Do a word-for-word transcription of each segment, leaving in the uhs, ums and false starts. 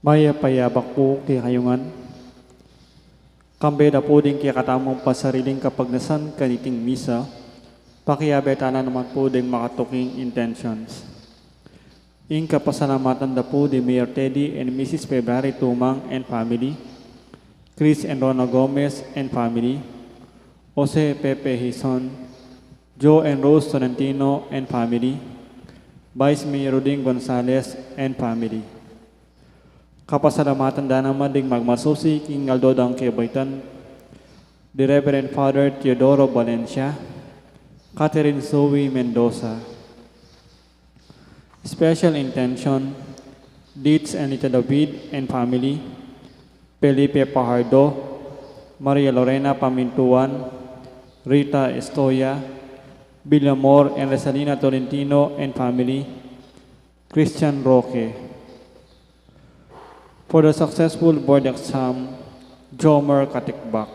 Mayap a yabak pu kekayu ngan. Kambe da pu ding kekatamung pasariling kapagnasan kaniting misa, pakiabe tana naman pu ding makatuking intentions. Ing kapasalamatan da pu di Mayor Teddy and Missus February Tumang and family, Chris and Rona Gomez and family, Jose Pepe Hison, Joe and Rose Tolentino and family, Vice Mayor Ruding Gonzalez and family. Kapasalamatan da naman ding magmasusi king aldo dang kebaitan, di Reverend Father Teodoro Valencia, Catherine Zoe Mendoza. Special intention, Dietz and Lita David and family, Felipe Pajardo, Maria Lorena Pamintuan, Rita Estoya, Villamor and Resalina Tolentino and family, Christian Roque. For the successful board exam, Jomer Katikbak.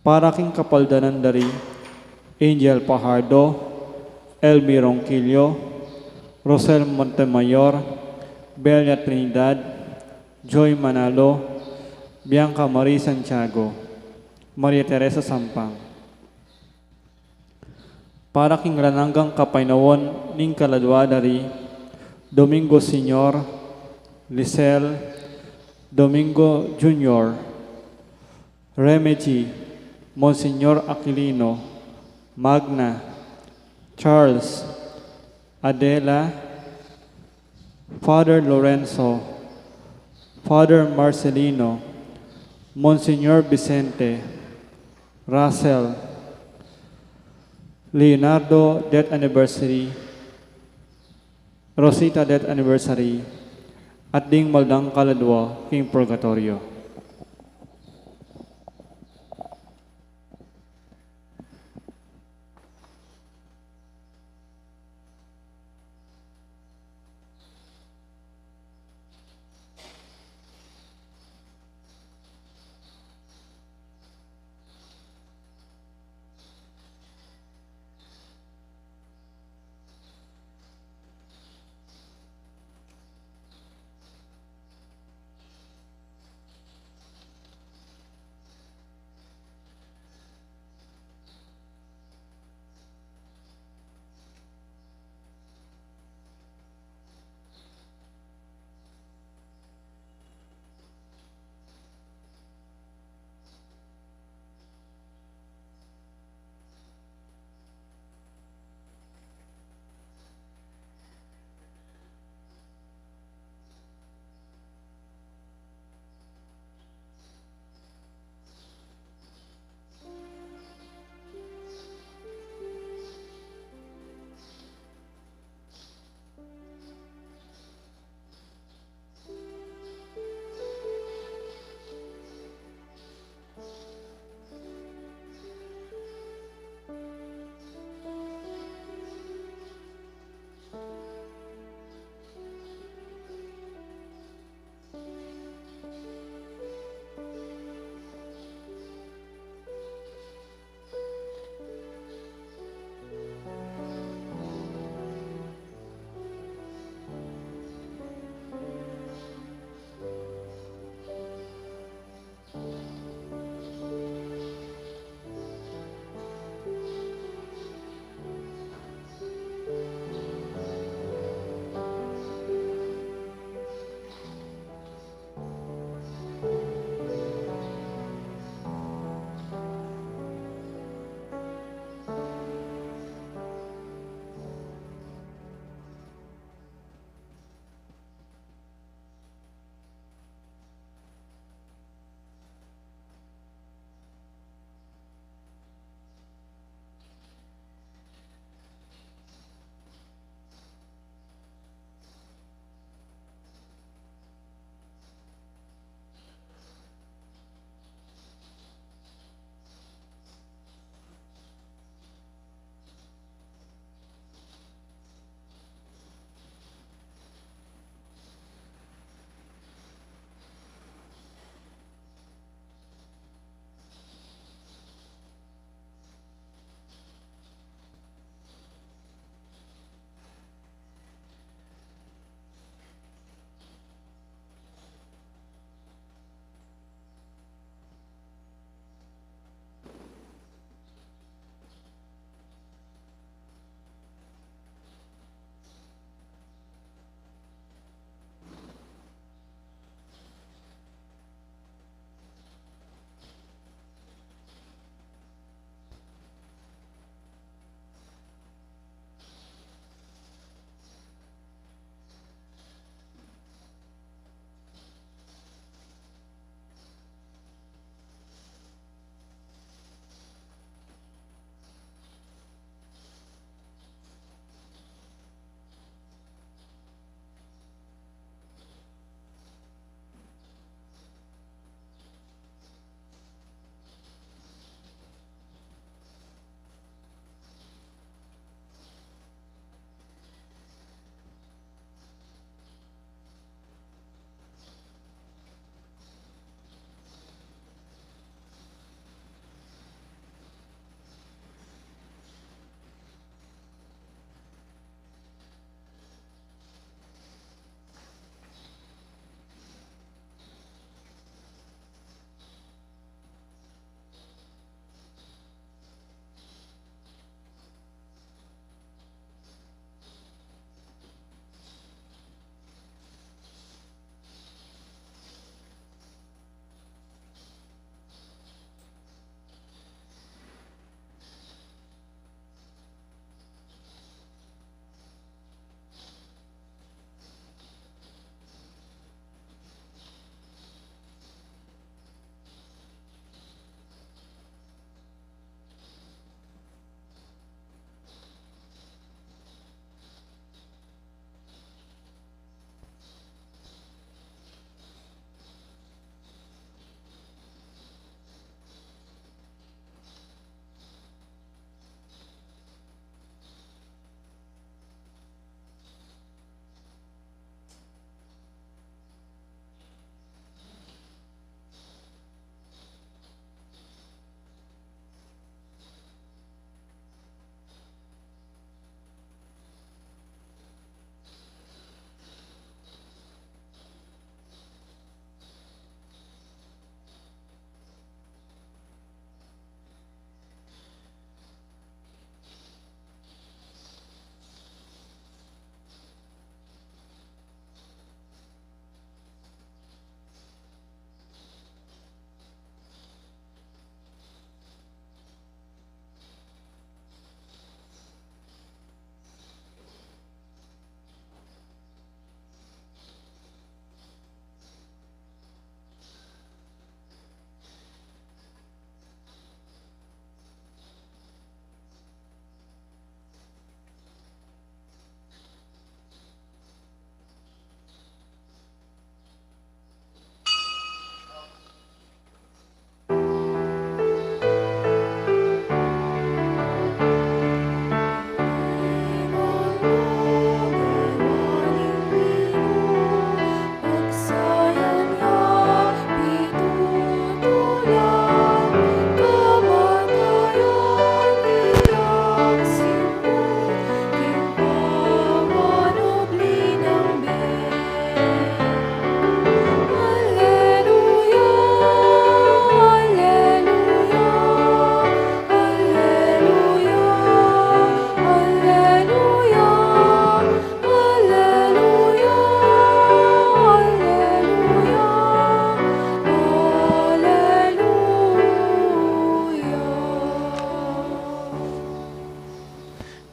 Para king kapaldanan da ri Angel Pajardo, Elmi Ronquillo, Rosel Montemayor, Belia Trinidad, Joy Manalo, Bianca Marie Santiago, Maria Teresa Sampang. Para king alang anggang kapainawan ning kaladua da ri Domingo Senior, Lisel, Domingo Junior, Remedy, Monsignor Aquilino, Magna, Charles, Adela, Father Lorenzo, Father Marcelino, Monsignor Vicente, Russell, Leonardo death anniversary, Rosita death anniversary, at ding maldang kaladua king purgatorio.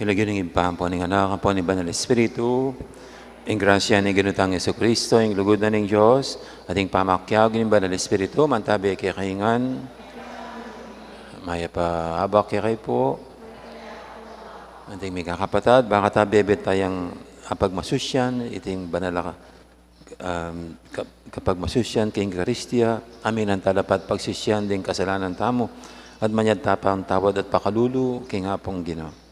King lagyu ning Ibpa, ampo ning Anak, ampo ning Banal Espiritu. Ing grasya ning Ginu tang Jesucristo, ing lugud na ning Dios, at ing pamakiabe ning Banal Espiritu, mantabe kekayu ngan. Mayap a abak kekayu pu. Anting mikakapatad, baka ta bebet tayang apagmasusyan iting banal a um, ka-, kapagmasusyan king Eukaristia, aminan ta la pang pagsisian ding kasalanan tamu, at manyad ta pang tawad at pakalulu king Apung Ginu.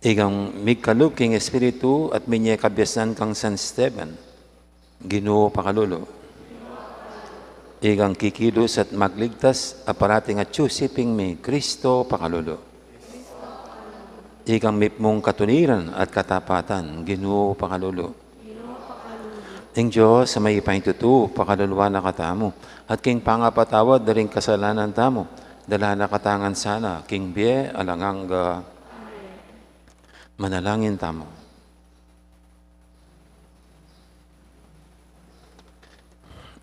Ikang migkalub king Espiritu at minye kabiasnan kang San Esteban, Ginu, pakalulu. Ikang kikilus at magligtas a parating atyu siping mi, Kristo, pakalulu. Ikang mipmung katuniran at katapatan, Ginu, pakalulu. Ing Dios a mayupayang tutu, pakaluluan na katamu, at king pangapatawad da ring kasalanan tamu, dala na katamu ngan sana king bie alang angga. Manalangin tamu.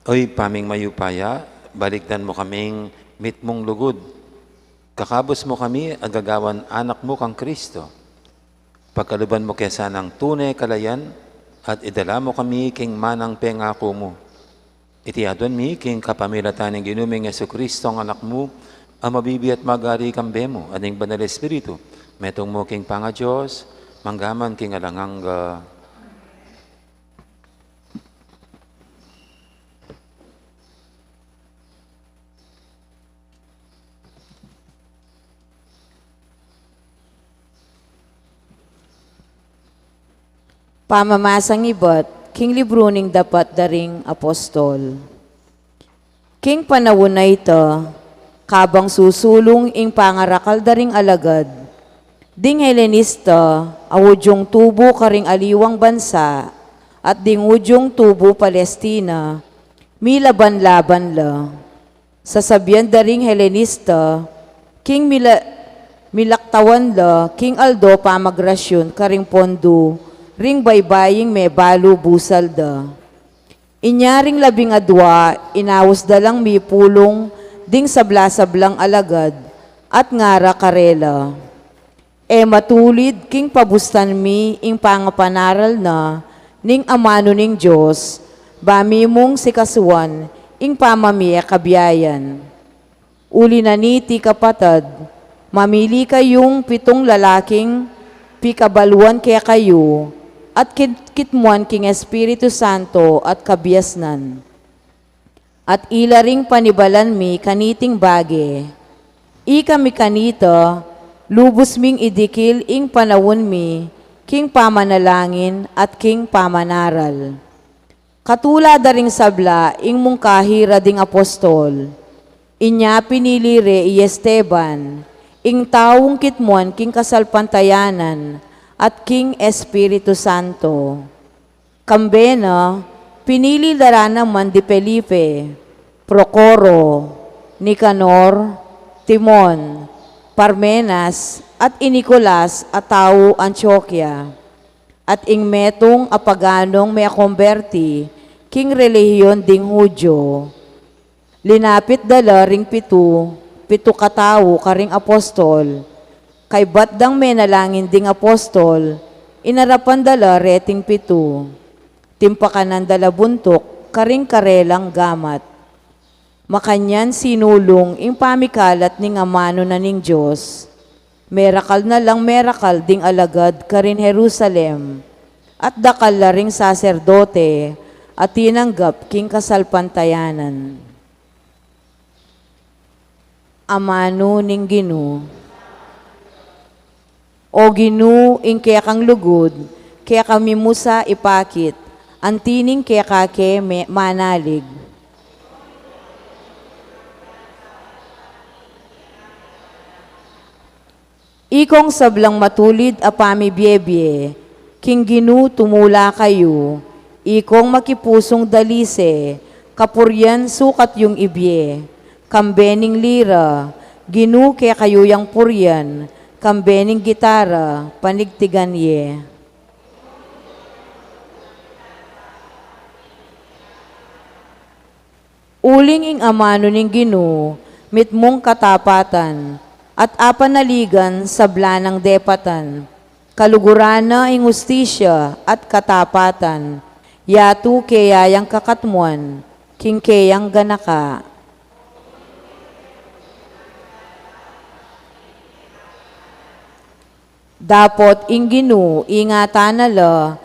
O Ibpa ming mayupaya, balikdan mu kaming mitmung lugud. Kakabus mu kami a gagawan anak mu kang Kristo. Pagkaluban mu ke sanang tune kalayan, at idala mu kami king manang pengaku mu. Iti aduan mi king kapamilatan ning Ginu ming Jesucristo, a Anak mu, a mabibie at magari kambe mu, at ning Banal Espiritu, metung mu king pangaDios, mangga man king alang angga. Pamamasang ibat king libru ning Dapat da ring Apostol. King panaun a ita, kabang susulung ing pangarakal da ring alagad, ding Helenista a Judiong tubu karing aliwang bansa at ding Judiong tubu Palestina, milaban-laban la. Sasabian da ring Helenista, king mila-, milaktawan la king aldo pamagrasyun karing pondu ring baybaying mebalu busal da. Inya ring labing adua, inaus da lang mipulung ding sabla-sablang alagad at ngara karela, "E matulid king pabustan mi ing pangapanaral na ning amanu ning Dios, ba mi mung sikasuan ing pamamie kabiayan. Uli na niti, kapatad, mamili kayung pitung lalaking pikabaluan kekayu at kit-, kitmuan king Espiritu Santo at kabiasnan." At ila ring panibalan mi kaniting bage. Ikami kanita, lubus ming idikil ing panaun mi king pamanalangin at king pamanaral. Katula da ring sabla ing mungkahi ra ding apostol. Inya pinili re i Esteban, ing taung kitmuan king kasalpantayanan at king Espiritu Santo. Kambe na, pinili da ra naman di Felipe, Procoro, Nicanor, Timon, Parmenas, at i Nicolas a tau Antioquia, at ing metung a paganung meakomberti king relihiyon ding Judio. Linapit da la ring pitu, pitu katau karing apostol. Kaybat dang menalangin ding apostol, inarapan da la reting pitu. Timpakanan da la buntuk karing karelang gamat. Makanyan sinulung ing pamikalat ning amanu na ning Dios. Merakal na lang merakal ding alagad karin Jerusalem, at dakal la ring saserdote a tinanggap king kasalpantayanan. Amanu ning Ginu. O Ginu, ing kekang lugud kekami mu sa ipakit, anti ning keka ke me-, manalig. Ikong sablang matulid a pamibiebie, king Ginu tumula kayu, ikong makipusung dalise, kapurian sukat yung ibie, kambe ning lira, Ginu kekayu yang purian, kambe ning gitara, panigtigan ye. Uling ing amanu ning Ginu mitmung katapatan, at apanaligan sabla nang depatan. Kaluguran na ing hustisya at katapatan, yatu keya yang kakatmuan king keyang ganaka. Dapot ing Ginu ingatan na la